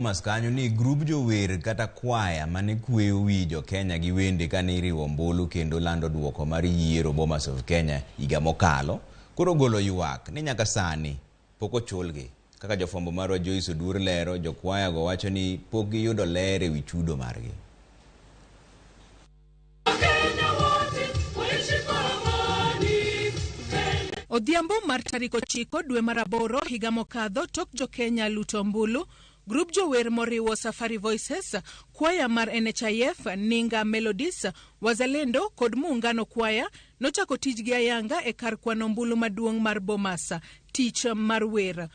Bomas kanyo ni grub jower kata kwaya mane kweyo wi jo-Kenya gi wende kane iriwo ombulu kendo lando duoko mar yiero Bomas of Kenya higa mokalo, koro ogolo ywak ni nyaka sani pok ochulgi. Kaka jofwambo marwa Joyce Oduor lero, jokwaya go wacho ni pok giyudo ler ewi chudo margi. Odhiambo mar tarik 9 dwe mar 8 higa mokadho tok jo-Kenya luto ombulu, grup jower moriwo Safari Voices, kwaya mar NHIF, Ninga Melodies, Wazalendo kod Muungano Kwaya nochako tijgi ayanga e kar kwano ombulu maduong' mar Bomas, tich mar wer.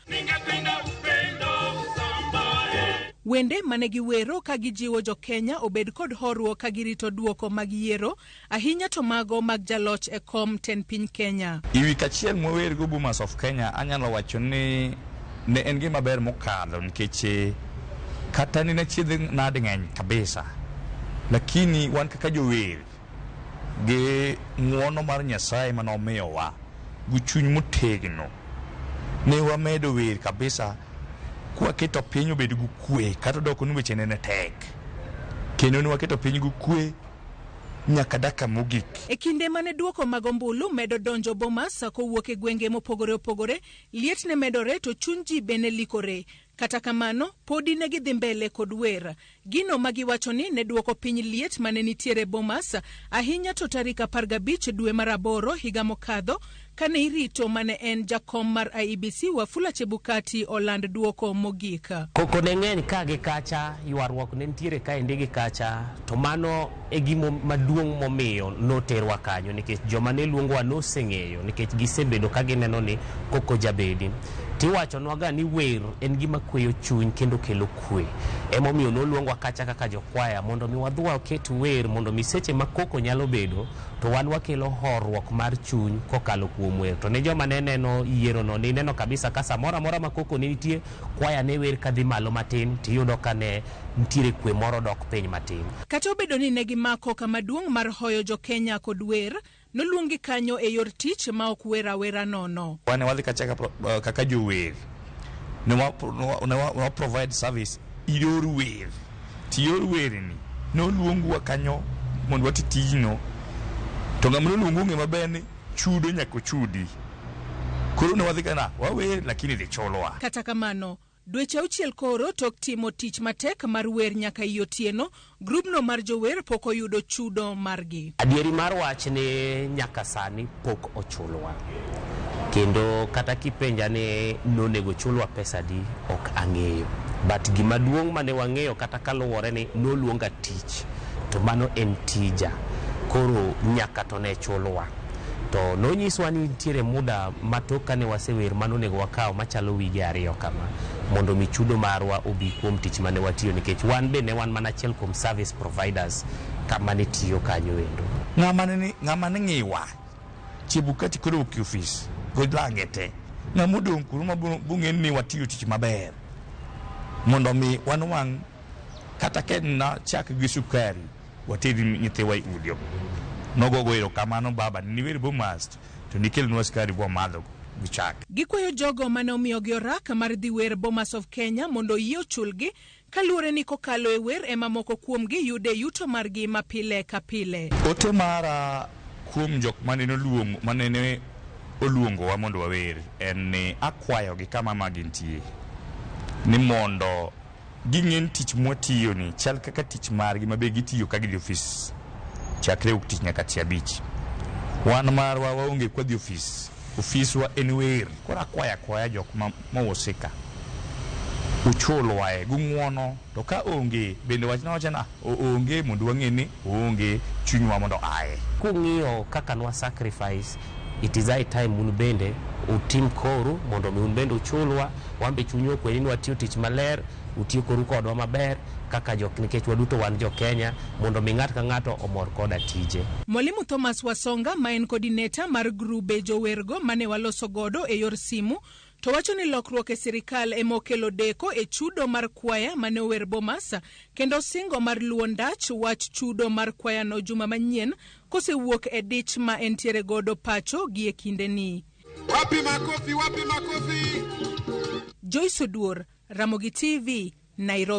Wende mane giwero ka gijiwo jo-Kenya obed kod horuok ka girito duoko mag yiero, ahinya to mago mag jaloch e kom tend piny Kenya. E wik achiel mwawergo Bomas of Kenya, anyalo wacho ni ne en gima ber mokadho nikech kata nene achiedh nade ng'eny kabisa, lakini wan kaka jower gi ng'uono mar Nyasaye mane omiyowa gi chuny motegno, ne wamedo wer kabisa kwaketo piny obed gi kwe, kata odoko ni weche nene tek, kendo ne waketo piny gi kwe nyaka dakika mogik. E kinde mane duoko mag ombulu medo donjo Bomas kowuok e gwenge mopogore opogore, liet ne medore to chuny ji be ne likore. Kata kamano, podi ne gidhi mbele kod wer. Gino ma giwacho ni ne duoko piny liet mane nitiere Bomas, ahinya to tarik 15 dwe mar 8 higa mokadho, kane irito mane en jakom mar IEBC Wafula Chebukati oland duoko mogik. Koko ne ng'eny ka gi kacha, ywaruok ne nitiere kaendi gi kacha, to mano e gima maduong' momiyo noterwa kanyo, nikech joma ne luongowa noseng'eyo, nikech gisebedo ka gineno ni koko jabedi. Tiwachonwaga ni wer en gima kweyo chuny kendo kelo kwe. Emomiyo noluongwa kacha kaka jokwaya mondo mi wadhi waket wer, mondo mi seche ma koko nyalo bedo to wan wakelo horuok mar chuny kokalo kuom wer. To ne joma ne neno yierono, ne ineno kabisa ka samoro amora ma koko ne nitie, kwaya ne wer kadhi malo matin, tiyudo ka ne nitiere kwe moro dok piny matin. Kata obedo ni ne gimako kama duong' mar hoyo jo-Kenya kod wer, noluonggi kanyo e yor tich ma ok wer awera nono. Wan ne wadhi kacha kaka jower, ne wa provide service yor wer. To yor werni noluongwa kanyo mondo wati tijno, to ng'ama noluongu ong'e maber ni chudo nyaka ochudi. Koro ne wadhi kana wawer lakini idhi chulwa. Kata kamano, dweche 6 koro tok timo tich matek mar wer nyaka i otieno, grubno mar jower pok oyudo chudo margi. Adieri mar wach ni nyaka sani pok ochulwa. Kendo kata kipenja ni nonego chulwa pesa adi, ok ang'eyo. But gima duong' mane wang'eyo kata kaluwore ni noluonga tich, to mano en tija. Koro nyaka to ne chulwa. To nonyiswa ni nitiere muda ma tok kane wasewer mane onego wakaw machalo wige 2 kama, mondo mi chudo marwa obi kuom tich mane watiyo, nikech wan be ne wan mana achiel kuom service providers kama ne tiyo kanyo endo. Ng'ama ne ng'iwa Chebukati koro ok e ofis golange te, ng'ama odong' kuro ma bong'e ni watiyo tich maber mondo mi wanwang' kata ka en na chak gi sukari water nyithiwa e udi. Nogogo erokamano baba ni wer Bomas to nikelnwa sukari bwamadho gi chak. Gikwayo jogo mane omiyogi orak mar dhi wer Bomas of Kenya mondo oyie ochulgi, kaluwore ni kokalo e wer ema moko kuomgi yude yuto margi ma pile ka pile. Ote mara kuom jok manene oluongowa mondo wawer en ni akwayogi kama ma gintie ni mondo ging'e ni tich mwatiyo ni chal kaka tich margi ma be gitiyo ka gidhi ofis chakre wuok tich nyaka tich abich. Wan marwa waonge kwadhi ofis, ofiswa en wer. Koro akwayo akwaya jok mowusika uchulwae gi ng'uono, to ka onge bende wachna wacha na onge mondo wang'e ni oonge chunywa mondo aye. Kung'iyo kaka nwa sacrifice, it is high time un bende utim koru mondo mi un bende uchulwa, wan be chunywa okwe ni watiyo tich maler, utiyo koru kodwa maber kaka jok, nikech waduto wan jo Kenya, mondo mi ng'ato ka ng'ato omor koda tije. Mwalimu Thomas Wasonga ma en coordinator mar grube jowergo mane waloso godo e yor simu, to wacho ni lokruok e sirikal ema okelo deko e chudo mar kwaya mane ower Bomas, kendo singo mar luwo ndach wach chudo mar kwayano juma manyien kosewuok e dich ma entiere godo pacho gi e kindeni. Wapi makofi, wapi makofi. Joyce Oduor, Ramogi TV, Nairobi.